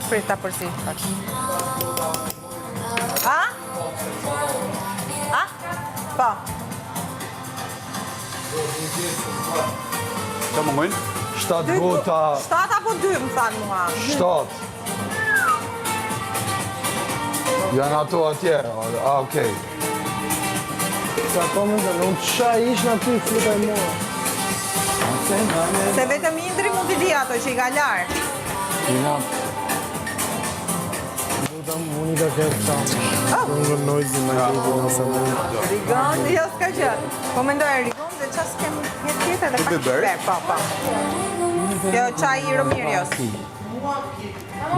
Prit ta përzi pak. A? A? Po. Të mungojnë? 7 gota. 7 apo 2 më thanë mua. 7. Janë ato atje. A, okej. Sa po më thënë, unë të shaj ish në aty, fluta e mua. Se vetëm Indri mund t'i di ato që i ka larë. Ina, Luta, Monika ke këta. Don't go noisy, my baby, nëse mund. Rigon, jo s'ka gjë. Po mendoj rigon dhe ça s'kem një tjetër dhe pak biber? piper, po, po. Kjo çaj i Romirios.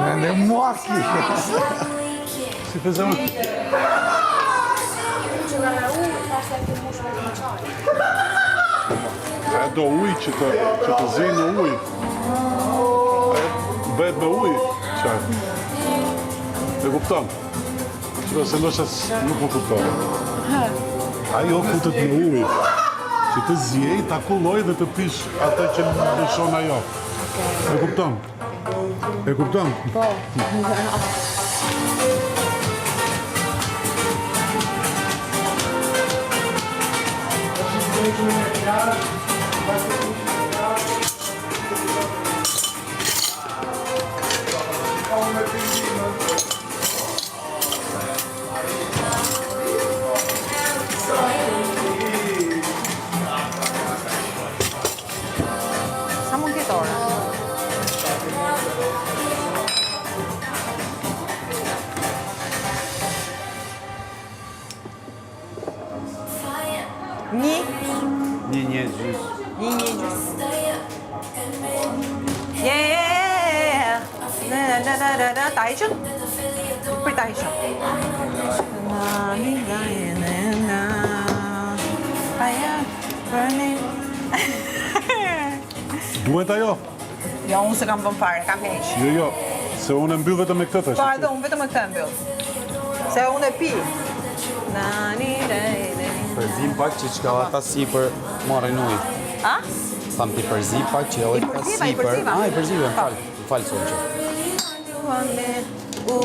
në në muaki. Si të zëmë? E do ujë që të, që të zinë në ujë. E bëhet me ujë, çaj. E kupton? Shiko, se ndoshta s- nuk më kupton. Ajo futet në ujë. Që të ziej, ta kulloj dhe të pish atë që lëshon ajo. E kupton? E kupton? Po. Sa mund të jetë ora? Një, Një një gjys. një, një, gjys. Yeah! Na, na, na, na, na, ta heqëm? Për ta heqëm. Na, ni, na, na, na. Fire burning. Duhet ajo? Jo, unë se kam vënë fare, kam heq. Jo, jo, se unë e mbyll vetëm me këtë tash. Po edhe unë vetëm me këtë e mbyll. Se unë e pi. Na, ni, re, re. Përzim pak që çka ata sipër marrin ujë. A? Tham ti përzi pak që edhe I këta përziva, i sipër. përziva. Ah, i përziva, më fal. Më fal Sonçe. U.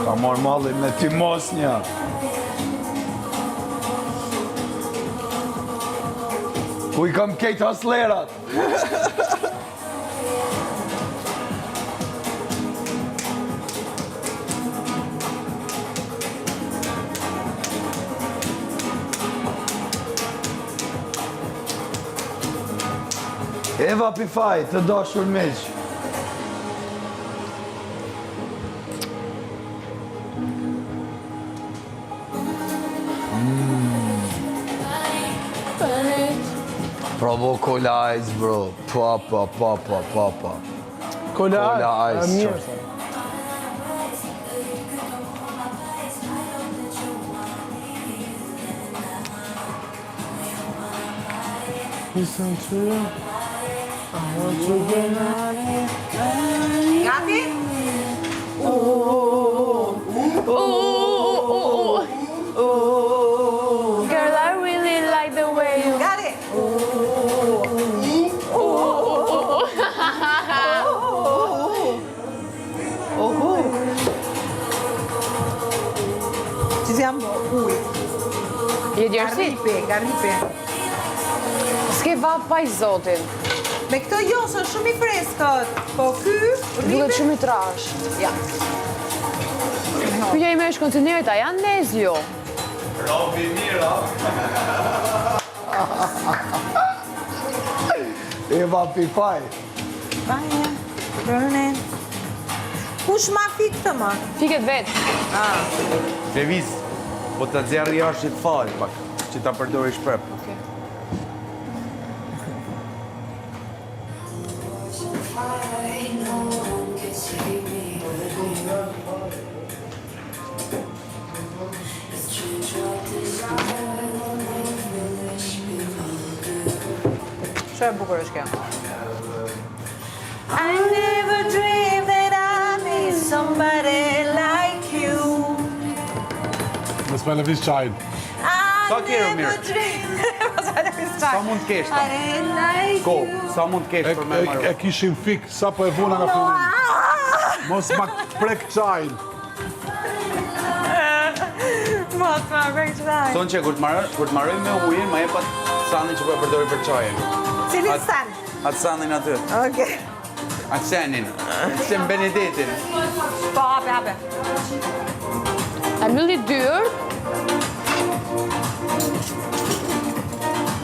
Ka marrë malli me ti mos një. Ku i kam kejt haslerat? Eva Pifaj, të dashur miq. Provo Cola Ice, bro. Pa, pa, pa, pa, pa, pa. Kola, Kola a Ice, mirë. qoftë. Listen to you. I want to get out Gati? U, u, u, u. Girl, I really like the way you... Gati? U, u, u, u. Ohu. Që si jam ujë. Je djersit? Nga rripi, nga rripi. S'ke vap pa i zotin. Me këtë jo, se është shumë i freskët. Po ky, Duket rripi... shumë i trash. Ja. Pyetja ime është kontineret, a janë nez jo? Robi mira. Eva Pifaj. Fire burning. Kush ma fik këtë më? Fiket vetë. Ah. Leviz, po ta nxjerrë jashtë që të fal pak, që ta përdorish prap. Okej. Shumë e bukur është kjo. I never dreamed that I'd meet somebody like you. Mos ma lëviz çajin. Sa kjerë, mirë? Mos ma lëviz çajin. Sa mund të kesh ta? Ko, sa mund të kesh për me marrë? E kishin fik, sa po e vuna nga fillimi. Mos ma prek çajin. Mos ma prek çajin. Thonë që kur të marroj me ujin, ma jep atë sanin që po e përdori për çajin. Cilin san? Atë sanin aty. Okej. Atë senin. Sen Benedetin. Po, hape, hape. E mbylli dyert.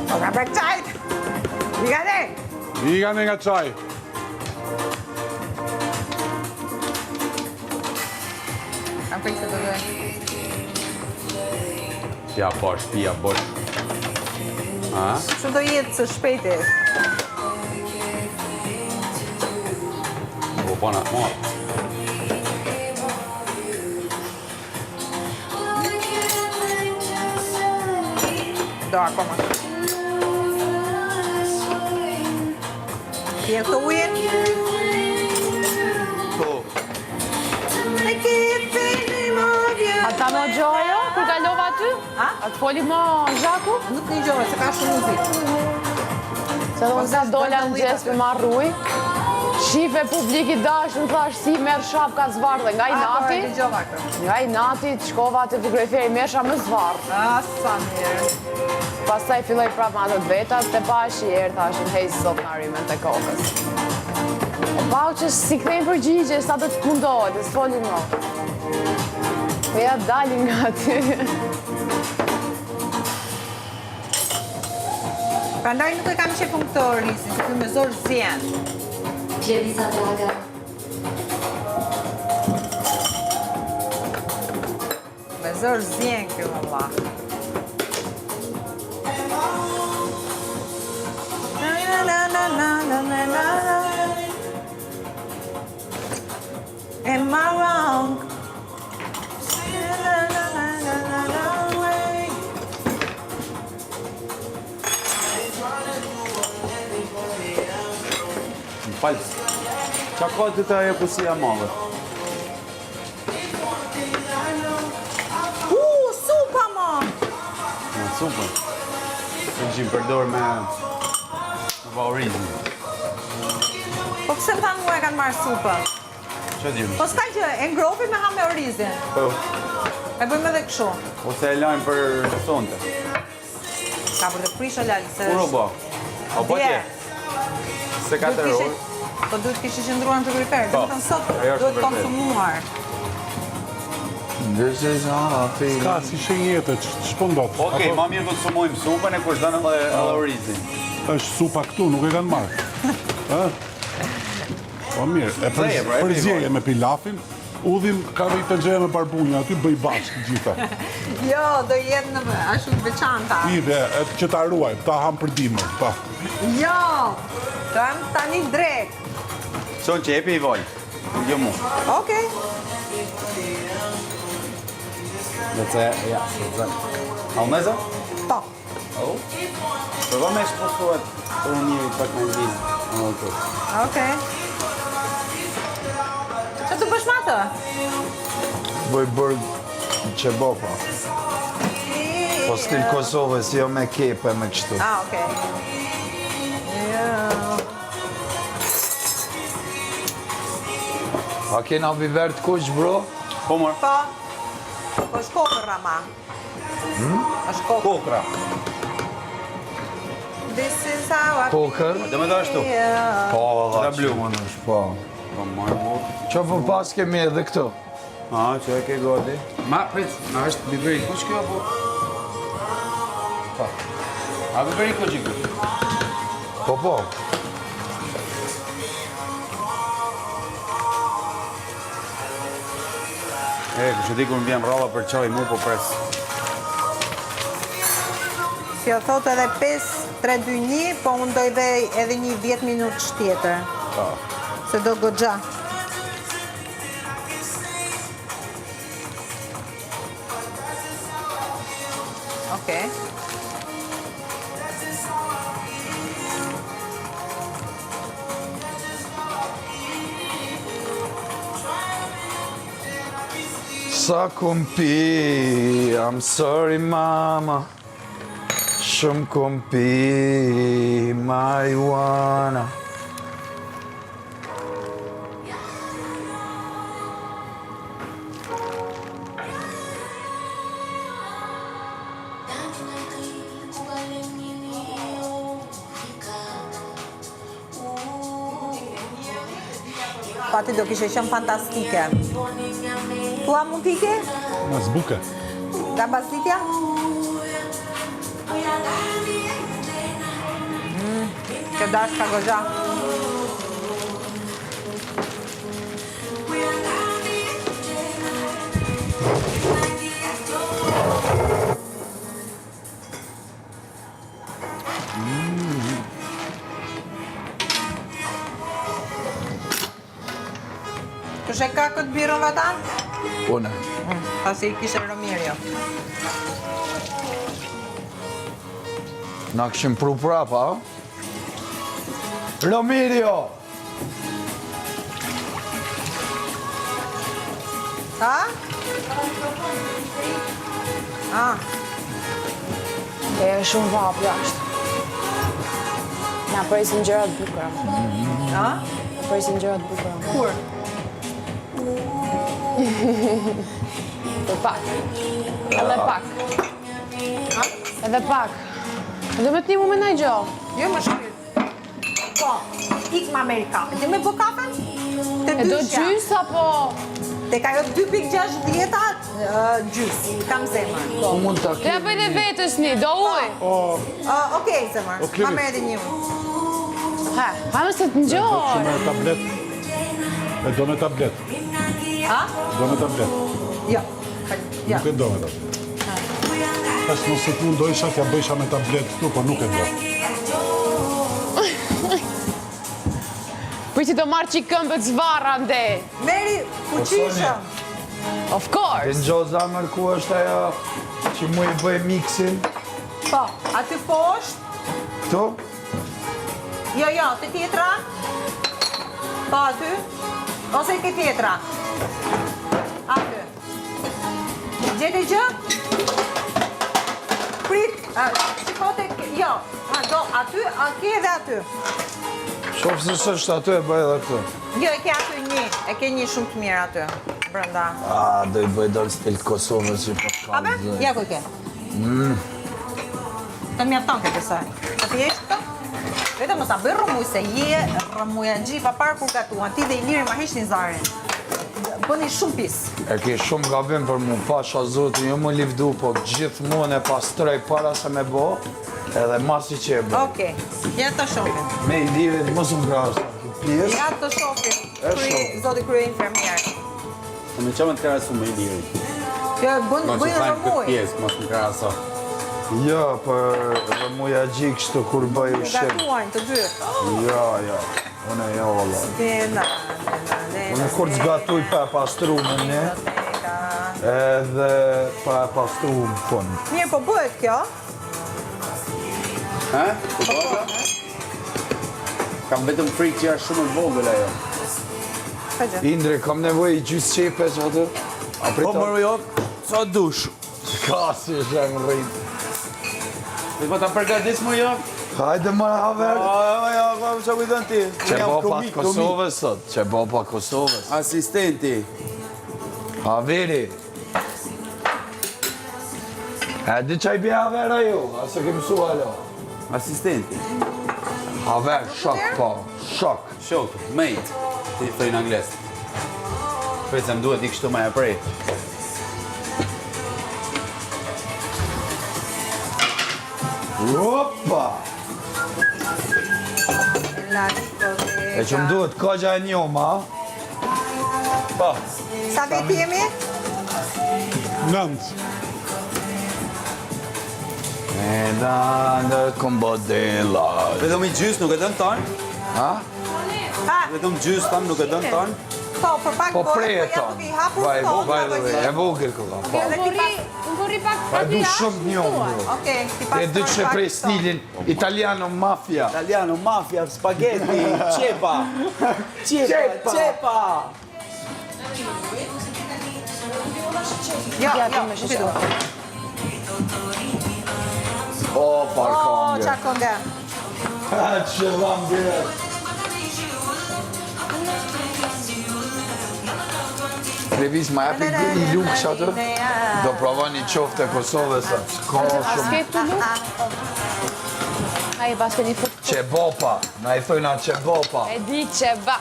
Po, ka prek çajt. Ika ne. Ika ne nga çaj. Kam frikë se do të... Ja, po, shpia, bosh. A? Që do jetë së shpejti? Po, po, na, mo. Do akoma. Pije të ujin? Po. A ta më gjojo, kur kalova aty? A? A të foli më Zhaku? Nuk një gjove, se ka shumë muzikë. Se dhe unë sa dola në gjes me marrë ujë, Shife publik i dashur, thash si merr shapka zvarrë dhe nga i A, po, nati, e dëgjova këtë. nga inati, të shkova te frigoriferi merrsha më zvarrë. A, sa mirë. Pastaj filloi prapë me ato të vetat, te pash i erë, thashën, hej, sot na rimen të kokës. E pau që s'i kthejnë përgjigje, sa do të mundohet, e s'foli më. Po ja dalin nga aty. Prandaj nuk e kam qejf unë këtë orizin, se ky me zor zien. Klevisa Draga. Me zor zien ky valla. Na na na na na na na na. Am I wrong? Na na na na na na way. Më falë. Qa ka të të ajo kusia madhe? U, supa mo! Në supa. Të gjim përdor me... Me pa orizin. Po pse më thanë mua e kanë marrë supën? Që gjim? Po s'ka që, e ngrofim me ha me orizin. Po. E bëjmë edhe kështu. Ose e lajmë për sonte. Ka për të prishë lal, se Kur u është... bo? O po Dje. tje? Se Duhet 4 kishe- orë. Po duhet kishte qëndruar në frigorifer. Po, Do të thënë sot ajo është duhet vërtet. konsumuar. This is how I feel. Ka si shenjë jete, ç'po ndodh? Okej, Apo ma mirë konsumojmë supën e kush donë edhe edhe orizin. Është supa këtu, nuk e kanë marrë. Ë? Po mirë, e Zeje, pra, e përzjeje me pilafin, udhim ka dhe i tenxhere me barbunja, aty bëj bashkë të gjitha. Jo, do jetë në ashtu të veçanta. Ide, e, që ta ruajmë, ta ham për dimër, pa. Jo, do jam tani drek. Son që jepi i vojë. Nuk jo mu. Okej. Dhe të ja, se të A u meza? Po. Oh. Përva me shpostuat për unë njeri pak me ndizë. Okej. Okej. Që të bësh me atë? Bëj bërë qebapa. Po stil Kosovës, jo me kepe me kështu. Ah, okej. Jo. A kena biber të kuq, bro? Po mor. Po. Po është kokërr ama. Është kokërr. Kokra. This is how I Kokër? Do me do ashtu. feel. Po, valla. Ta blu. që është, Po. Po mor burr. Që po pas kemi edhe këto? A, që e ke gati. Ma, prit, ma është biberi kuq kjo apo? Po. A biberi kuq i kuq? Po, po. E, kush e di kur më vjen rralla për çaj, mu po pres. Kjo thot edhe 5, 3, 2, 1, po unë do i vej edhe një 10 minutë tjetër. Po. Se do goxha. Okej. Sa kum pi, I'm sorry mama Shumë kum pi, marijuana Pati do kishe qenë fantastike. Tua mund t'ike? Mas buke. Nga mbasditja? Mm, Që dash ka goxha. Kush e ka këtë birrën vatan? Unë. Mm, pasi i kishe Romirio. Na këshim pru prapa, a? Romirio! Ha? Ha? E shumë vapë jashtë. Na presin gjëra të bukura. Ha? Na presin gjëra të bukura. Kur? Për pak. Edhe pak. Edhe pak. Dhe me të një me ndonjë gjë. Jo, më shpirt. Po, ik me Amerika. Ti me bë kafen? Te E do dyshja. gjysë apo... Tek ajo 2.60-a, gjys, kam zemër. Po mund ta Do ja bëj dhe vetës një, do ujë. Okej, zemër, O, Klimi. ma merr edhe një ujë. Ha, ha më se të Që ngjoj. me tablet. E do me tablet. Ha? Do me tablet. Jo. Jo. Nuk e do me tablet. Tash mos e të mundojsha t'ja bëjsha me tablet këtu, po nuk e do. Për që do marrë që i këmbët zvarra nde. Meri, fuqishëm. Of course. Në zemër ku është ajo që mu i bëj miksin? Po, aty poshtë. Këtu? Jo, jo, te tjetra. Po, aty. Ose te tjetra. Aty. Gjete gjë? Prit, shiko te, jo, ha, do, aty, a ke edhe aty. Shof se s'është aty e bëj edhe këtu. Jo, e ke aty një, e ke një shumë të mirë aty, brenda. A, do i bëj dalë stil të Kosovës që po kam Ape? zë. Ja ku e ke. Mm. Të mjafton këtë besoj. Të pjesh këtë? Vetëm mos ta bëj rrëmuj se je rrëmujaxhi pa parë kur gatuan. Ti dhe Iliri ma hiqni zarin. Bëni shumë pis. E ke shumë gabim për mu, pasha zotin, jo më livdu, po gjithmonë e pastroj para se me bo, edhe masi që e bëj. Okej, ja të shohim. Me Ilirin, mos më krahaso këtë pjesë. Ja të shohim. E Krye, shohim. zoti krye infermier. Po me çfarë të krahasu me Ilirin? Jo, bën Mos bëjnë e thajmë këtë rrëmuj. pjesë, mos më krahaso. Jo, për rrëmujaxhi kështu kur bëj ushqim. Gatuajnë të dy. Jo, jo, unë jo valla. Dena, dena, dena. Unë kur s'gatuj pa e pastru me ne, edhe pa e pastru në fund. Mirë, po bëhet kjo. Ha? Po bëhet? Kam vetëm frikë që është shumë e vogël ajo. Pa gjë. Indre, kam nevojë gjysë qepe që atë? A Po priton? më jo, sa dush. Ka si është e më rritë. Dhe po ta përgatis më jo? Hajde më haver. Po, jo, po, çka kujton ti? Që Unë jam bo pa komik, komik. Kosovës sot, që bo pa Kosovës. Asistenti. Haveri. E di që i bje haver ajo, a se ke mësu alo. Asistenti. Haver, shok, po, shok. Shok, mate. Ti thoi në anglisht. Prit se më duhet i kështu më e prej. Opa! La diskoteka. E që më duhet kogja e njoma, a? Po. Sa veti jemi? Nëndë. E da në kombodela. Vetëm i gjys nuk e dën tonë. Ha? Ha, Vetëm gjys tham nuk e dën tonë. po, për pak Po bojë, pre e po jam tonë. duke i hapur Vaj, tonë, vaj, apo vaj, gjë. e vogël këka. Po. Edhe Unë ti po rri, pas... unë po rri pak Pa e aty du jashtë, shumë të më njomë, thuaj. bro. Okej, ti E pas di që prej stilin italiano mafia. Italiano, mafia, spaghetti, qepa. Qepa, qepa. Jo, Ja, jo, ti me nuk e sheqer. dua. O, par O, kongë. qa kënge. Ha, që dham direkt. Klevis, ma japi i lukë që atë? Do provoni qofte e Kosovës, atë ka A shumë. s'ke këtu lukë? Ai pas keni fut. Qebapa, na i thojna qebapa. E di qeba.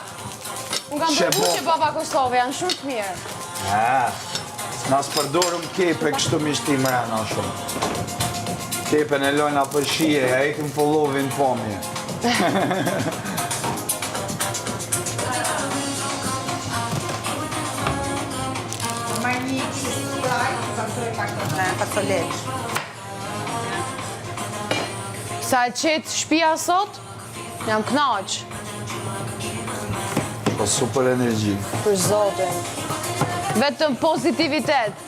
Unë kam provu Qebapa. qebapa Kosovë, janë shumë të mirë. Ha, na s'përdorum kepe kështu mi shti mrena shumë. Kepen e lojna për shije, e ikim pollovin pomje. Marr një Sprite, pasoj pak me facoleq. Sa e qetë shpia sot, jam knaq. Po super energji. Për zotin. Vetëm pozitivitet.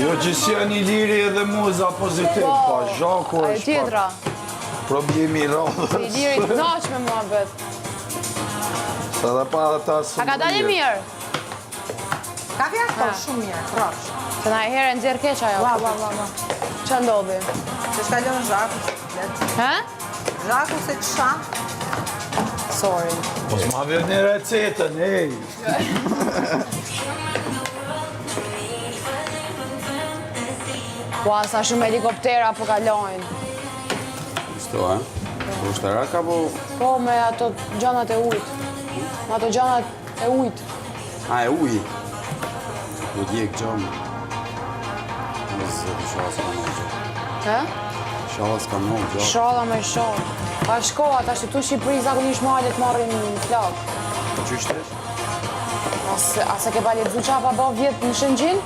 Jo që si janë i liri edhe muza pozitiv, Po, pa zhaku ajo është tjetra. pak problemi i radhës. I liri knaq me muhabet. Se dhe pa ata së A ka dalë mirë? Kafja? Po, shumë mirë, rrofsh. Se na e herë e nxjerr keq ajo. Ua, ua, ua, ua. Qa ndodhi? Se s'ka lënë zhaku, se flet. He? Zhaku se qa. Sorry. Po s'ma vjen një recetën, ej. Ua, sa shumë helikoptera po kalojnë. Kështu, a? Po ushtarak apo... Po, me ato gjanat e ujt. Me ato gjanat e ujt. A, e uji. Po djeg gjamë. Në zëtë, shala s'ka në gjë. He? Shala s'ka në gjë. Shala me shala. Pa shkoha, tash këtu në Shqipëri zakonisht malet marrin flak. Po që është? As, as e ke pa lexu qa pa bo vjet në Shëngjin?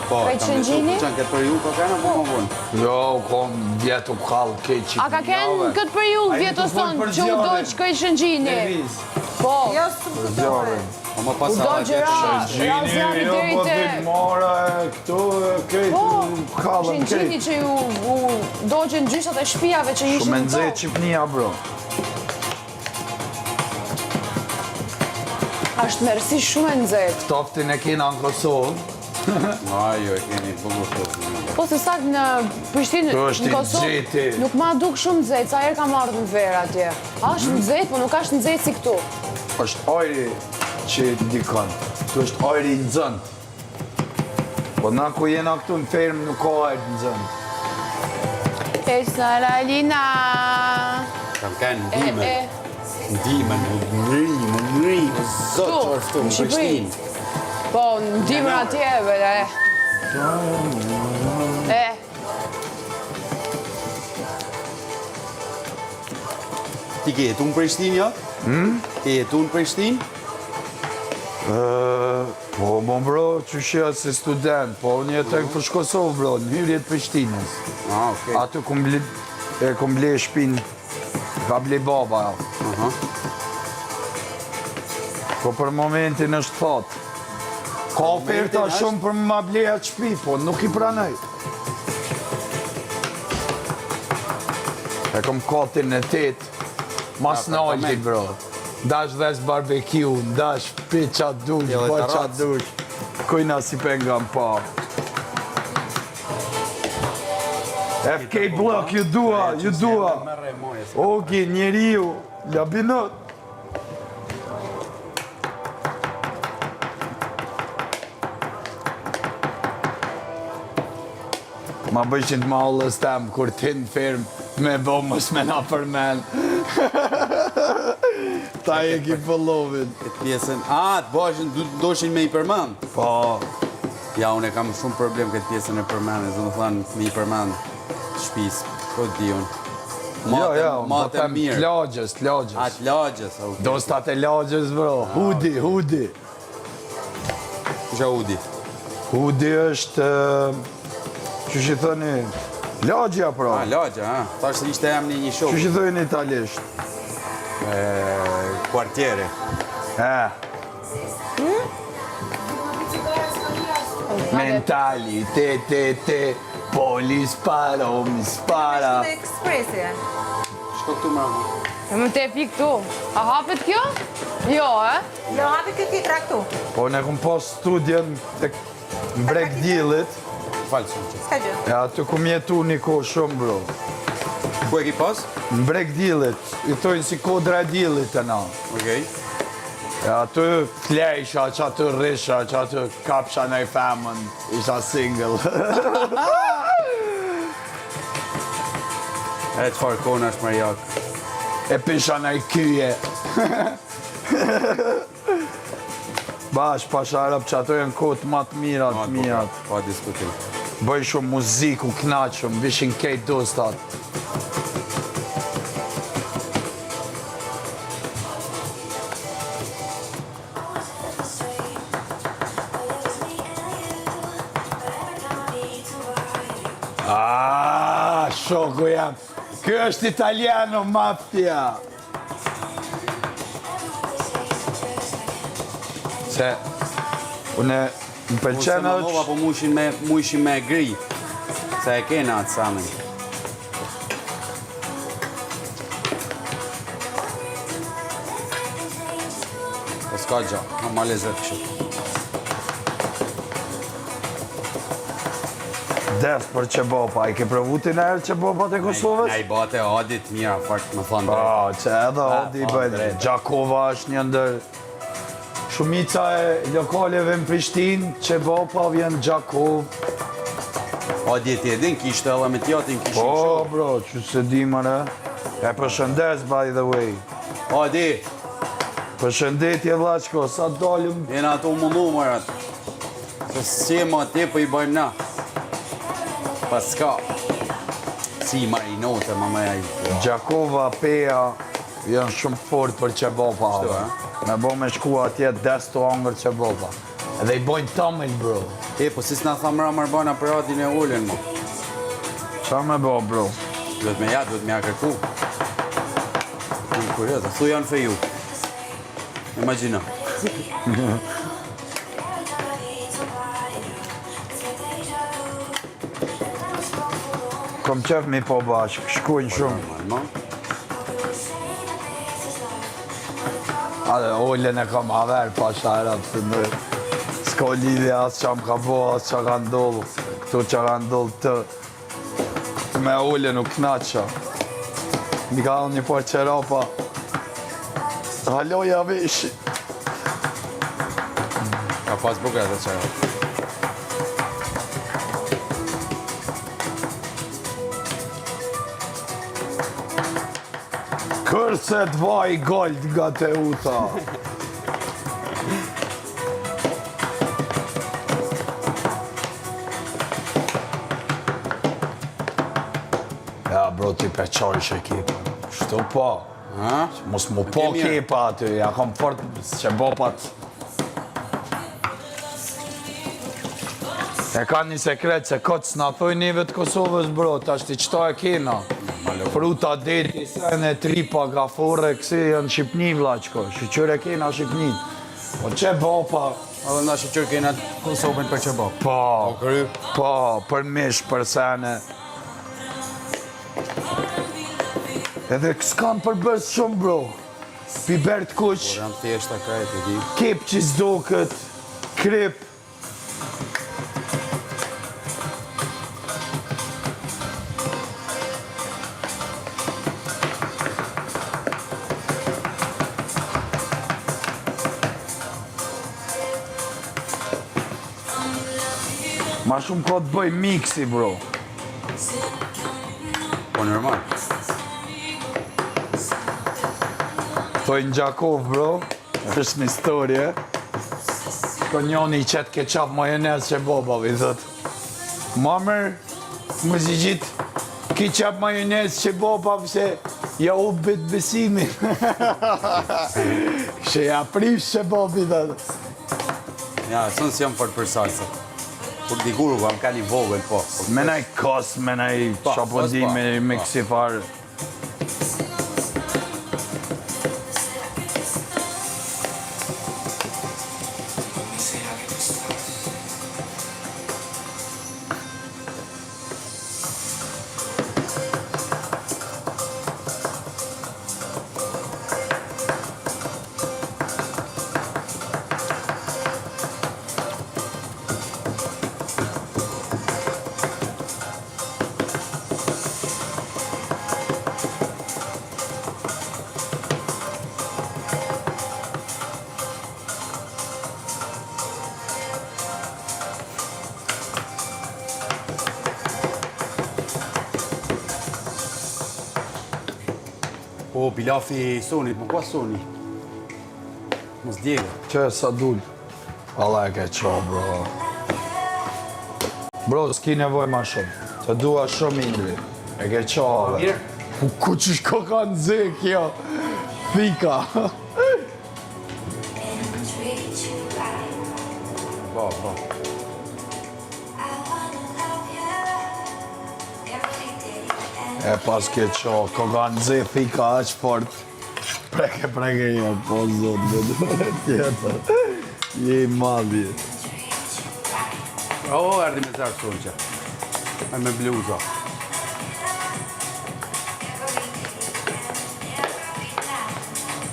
Po, Krejt kam lexu, Shëngjini? po qanë këtë periudhë ka kanë apo më vonë? Jo, u kom vjet u kall keq. A ka kenë këtë periudhë vjet oson që u do që krejt Shëngjini? Po, Jo, s'më kujtohet. Po më pas U do sa gjëra. Ra zjarri jo, deri po te- dikmora e këtu e krejt po, u kallën Shëngjini krejt. që ju u dogjën gjyshat e shtëpiave që ishin Shumë e në nxehtë tokë. Shqipnia, bro. Është mërsi shumë e nxehtë. Ftoftin e kena në Kosovë. A, jo, e keni bukur ftohtë. Po se sakt në Prishtinë, Këtu është në i Kosovë, nxehti. nuk ma duk shumë nxehtë, sa herë kam ardhur në verë atje. A është nxehtë, po nuk është nxehtë si këtu. është ajri që ndikon. Këtu është ajri i nxënt. Po na ku jena këtu në fermë nuk ka ajër të nxënt. E Saralina. Kam kanë E, ndimën. e. Ndimën, u ngrim, u ngrim, o zot, Këtu, çfarë ftohtë në në Shqipëri. Prishtinë. Po, në dimër atje, bele. E. Ti ke jetu në Prishtinë, jo? Hmm? Ke jetu në Prishtinë? Ë, Po, mo bro, qysh ja si student, po unë jetoj në Fushë Kosovë, bro, në hyrje të Prishtinës. Ah, okej. Aty kum ble, e kum ble shpinë, ka ble baba. Aha. Po për momentin është thatë. Ka oferta është- shumë për ma ble atë shtëpi, po nuk i pranoj. E kom katin e tetë, mas Apartament. nalti, bro. Dash dhes barbecue, dash pi qa dush, Edhe bo qa tarracë. dush. Kujna si penga më pa. FK Block, ju dua, ju dua. Merre moje. se- Ogi, njeriu, labinot. Ma bëshin të mallës tem, kur ti në firmë, me bo mos me na përmen. Ta e ki pëllovin. Këtë pjesën, a, të bëshin, doshin me i përmend. Po, Ja, unë e kam shumë problem këtë pjesën e përmendjes, do të thënë me i përmend shtëpisë, po di unë. jo, jo, po Matë them mirë. të lagjës, të lagjës. A, të lagjës, okej. Dostat e lagjës, bro. Hudi, hudi. Kush a Hudi? Hudi është, qysh i thëni, lagja, pra. A, lagja, a. Thash se ishte emri i një shoku. Qysh i thëni në italisht? Quartiere. E. Mentali, te, te, te, poli sparo, mi spara. Në ekspresi. Shko këtu mbrapa. Më te pi këtu. A hapet kjo? Jo, e? Jo, hapet kjo tjetra këtu. Po, ne kum pas studion te breg diellit. Falë shumë që. S'ka gjë. E aty kum jetu një kohë shumë, bro. Ku e ki pas? Në breg diellit. I thojnë si kodra e diellit të na. Okej. E aty flejsha, që aty rrisha, që aty kapsha naj femën, isha single. E çfarë kona është Marjak. E pisha naj kyje. Bash, pasha rob, që ato janë kohët ma të mira të miat. Pa diskutim. Bëj shumë muzikë, u knaqëm, vishin kejt dostat. Ah, shoku jam. Ky është italiano mafia. Se unë më pëlqen edhe që... Po mujshin me, mujshin me gri, se e kena atë samin. Po s'ka gja, ka ma lezet kështu. Des për qebapa, i ke provu ti najherë qebapat e Kosovës? Na i bate Adit mira, fakt me thonë Po, që edhe Adi i bëjnë. Gjakova është një ndër shumica e lokaleve në Prishtinë, qebapa vjen Gjakovë. Adi e ti e din, kishte edhe me tjatin, kishin Po, bro, që s'e di mëre. E përshëndes, by the way. Adi! Përshëndetje, vllaçko, sa dalim... Jena ato mundu, mërat. Se s'je ma ti, po i bajmë na. Pa s'ka. Si i marinote, ma më ai. Gjakova, Peja, janë shumë fort për qebapa. Kështu, a? Me bo me shku atje, des të hangër qebapa. Edhe i bojnë tamël, bro. E, po si s'na tha mra Marbana për Adin e Olën, mo. Qa me bo, bro? Duhet me ja, duhet me ja kërku. Jam kurioz, a thu janë feju. Imagjino. Kom qef mi po bashkë, shkujnë shumë. Normal, Ale, Olën e kam haver, pasha rob, se në... S'ka lidhje as që më ka bo, as që ka ndodhë, këto që ka ndodhë të... Me Olën u knaqa. Mi ka dhënë një par çorapa. Haloja veshi. Ka pas bukur atë çorap. Kërcet vaj gold nga Teuta. Ja, bro, ti pe qajsh e kepën. Shtu po. Ha? Mos mu po kepa aty, ja kom fort qebapat. E ka një sekret se kot s'na thojnë neve të Kosovës, bro, tash ti qëta e kena. Fruta, deti, sene, tripa, gaforre, kësi janë Shqipni, vllaçko. Shyqyr e kena Shqipni. Po qebapa, Edhe na shyqyr kena Kosovën për qebap. Po, Po kry. po, për mish, për sene. Edhe s'kan përbërës shumë, bro. Biber të kuq, Po janë thjeshta krejt e di. kep që s'doket, krip. Ma shumë ka të bëj miksi, bro. Po normal. Thojnë Gjakovë, bro. Është një story, e. Ko njoni i qet ketchup majonez qebapave, i thot. Mamër, më zi qit ketchup majonez qebapave se ja u bit besimin. Që ja prish qebapi, thot. Ja, son s'jam fort për salsa. Kur dikur u kam kanë i vogël, po. po Me naj kos, me naj Po, qa po kos, di po. me, me Po. kësi farë. O, pilafi i Sonit, më ka Soni? Mos djega. Që sa dul. Valla e ke qa, bro. Bro, s'ki nevoj ma shumë. Të dua shumë Indri. E ke qa, ve. Mirë. Ku, ku që shko ka nëze kjo? Thika. Po, po. E pas ke qa, ko ka nëze thika aq fort. Preke, preke, ja, po zotë, me duhet tjetër. Je i madh je. O, erdi me zarf Sonqa. E me bluza.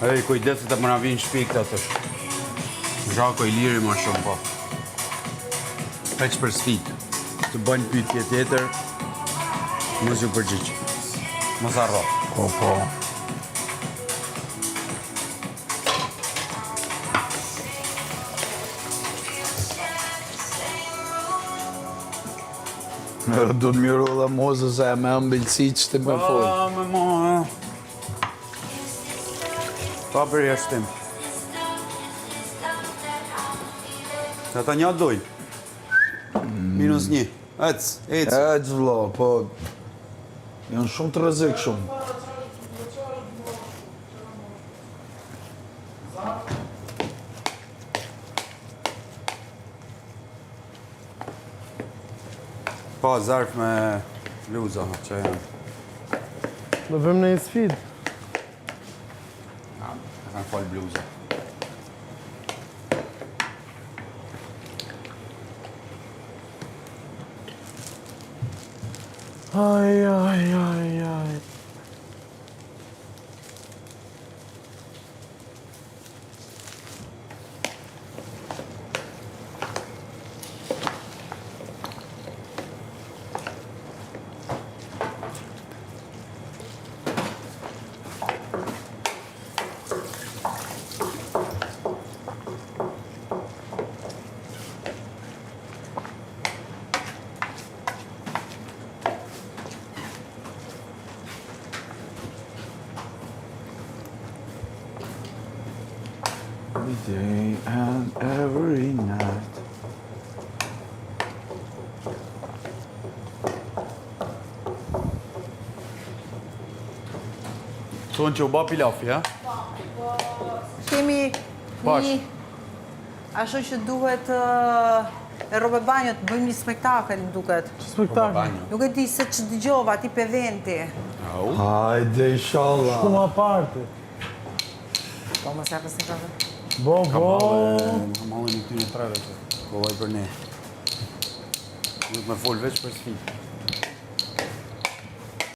Ej, kujdes se të më na vinë shpi këta të Zhako i liri ma shumë, po. Veç për sfidë. Të bëjnë pyetje tjetër, mos ju përgjigj. Mos harro. Po, po. Du të miru dhe mozë se e me ëmbëlsi që ti me folë. Pa, me mo, ha. Pa përjashtim. Se ata një dojnë. Minus një. Ec, ec. Ec, vlo, po... Janë shumë të rrezikshëm. Pa zarf me bluza, që janë. Do bëjmë në një sfidë. Ja, e kanë falë bluza. Aj, aj, aj, aj. Every day and every night. Thonë që u ba pilafi, ha? Kemi Bash. një ashtu që duhet ë, e rrobe banjo të bëjmë një spektakël, më duket. Spektakël. Nuk e di se që dëgjova ti pe venti. Hajde, inshallah. Kuma party. Po mos ja pas një Bo, bo. Ka mallin i këtyre treve që kollaj për ne. Duhet me fol veç për sfidë.